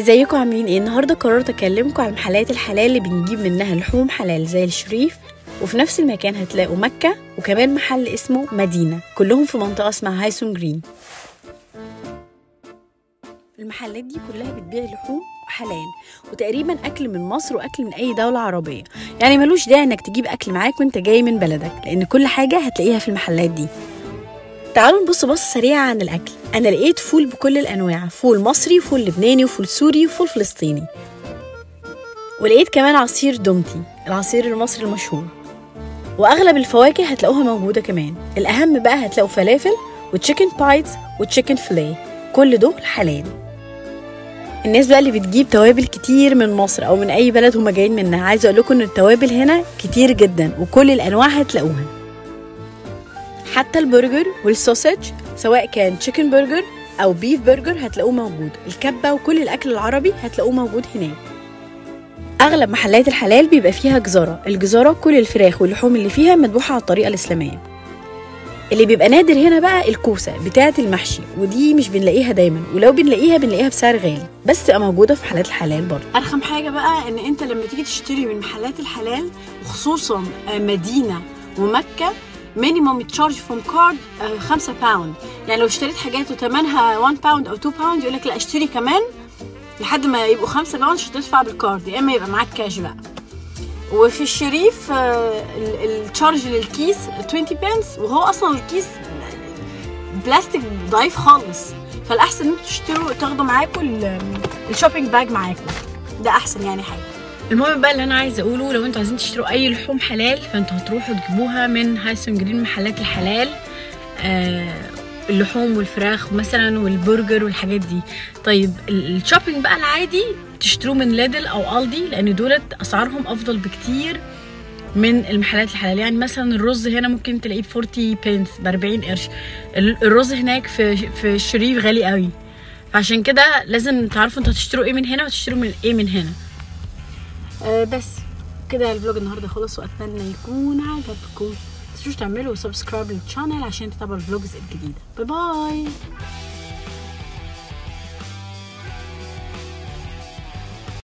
ازيكم عاملين ايه؟ النهارده قررت اكلمكم عن محلات الحلال اللي بنجيب منها لحوم حلال زي الشريف، وفي نفس المكان هتلاقوا مكة وكمان محل اسمه مدينة، كلهم في منطقة اسمها هايسون جرين. المحلات دي كلها بتبيع لحوم حلال وتقريبا اكل من مصر واكل من اي دولة عربية، يعني ملوش داعي انك تجيب اكل معاك وانت جاي من بلدك، لان كل حاجة هتلاقيها في المحلات دي. تعالوا نبص بصة سريعة عن الاكل. انا لقيت فول بكل الانواع، فول مصري وفول لبناني وفول سوري وفول فلسطيني، ولقيت كمان عصير دومتي، العصير المصري المشهور، واغلب الفواكه هتلاقوها موجودة كمان. الاهم بقى هتلاقوا فلافل و chicken bites و chicken fillet، كل دول حلال. الناس بقى اللي بتجيب توابل كتير من مصر او من اي بلد هما جايين منها، عايزه اقول لكم ان التوابل هنا كتير جدا وكل الانواع هتلاقوها، حتى البرجر وال sausage سواء كان chicken burger او beef burger هتلاقوه موجود، الكبه وكل الاكل العربي هتلاقوه موجود هناك. اغلب محلات الحلال بيبقى فيها جزاره، الجزاره كل الفراخ واللحوم اللي فيها مذبوحه على الطريقة الاسلامية. اللي بيبقى نادر هنا بقى الكوسه بتاعه المحشي، ودي مش بنلاقيها دايما، ولو بنلاقيها بنلاقيها بسعر غالي، بس تبقى موجودة في محلات الحلال برضه. ارخم حاجة بقى ان انت لما تيجي تشتري من محلات الحلال وخصوصا مدينة ومكة، minimum charge from card 5 pound، يعني لو اشتريت حاجات وثمنها 1 pound او 2 pound يقول لك لا اشتري كمان لحد ما يبقوا 5 pound عشان تدفع بال card، يا اما يبقى معاك كاش بقى. وفي الشريف ال charge للكيس 20 بنس، وهو اصلا الكيس بلاستيك ضعيف خالص، فالاحسن ان انتوا تشتروا تاخدوا معاكم ال shopping bag معاكم، ده احسن يعني حاجة. المهم بقى اللي انا عايزه اقوله، لو انتوا عايزين تشتروا اي لحوم حلال فانتوا هتروحوا تجيبوها من هايسون جرين، محلات الحلال، اللحوم والفراخ مثلا والبرجر والحاجات دي. طيب ال shopping بقى العادي تشتروه من ليدل او الدي، لان دولت اسعارهم افضل بكتير من المحلات الحلال. يعني مثلا الرز هنا ممكن تلاقيه ب 40 بنس، ب 40 قرش، الرز هناك في الشريف غالي قوي، فعشان كده لازم تعرفوا انتوا هتشتروا ايه من هنا وتشتروا من ايه من هنا. بس كده ال vlog النهارده خلص، واتمنى يكون عجبكم. متنسوش تعملوا subscribe لل channel عشان تتابعوا ال vlogs الجديدة. bye bye.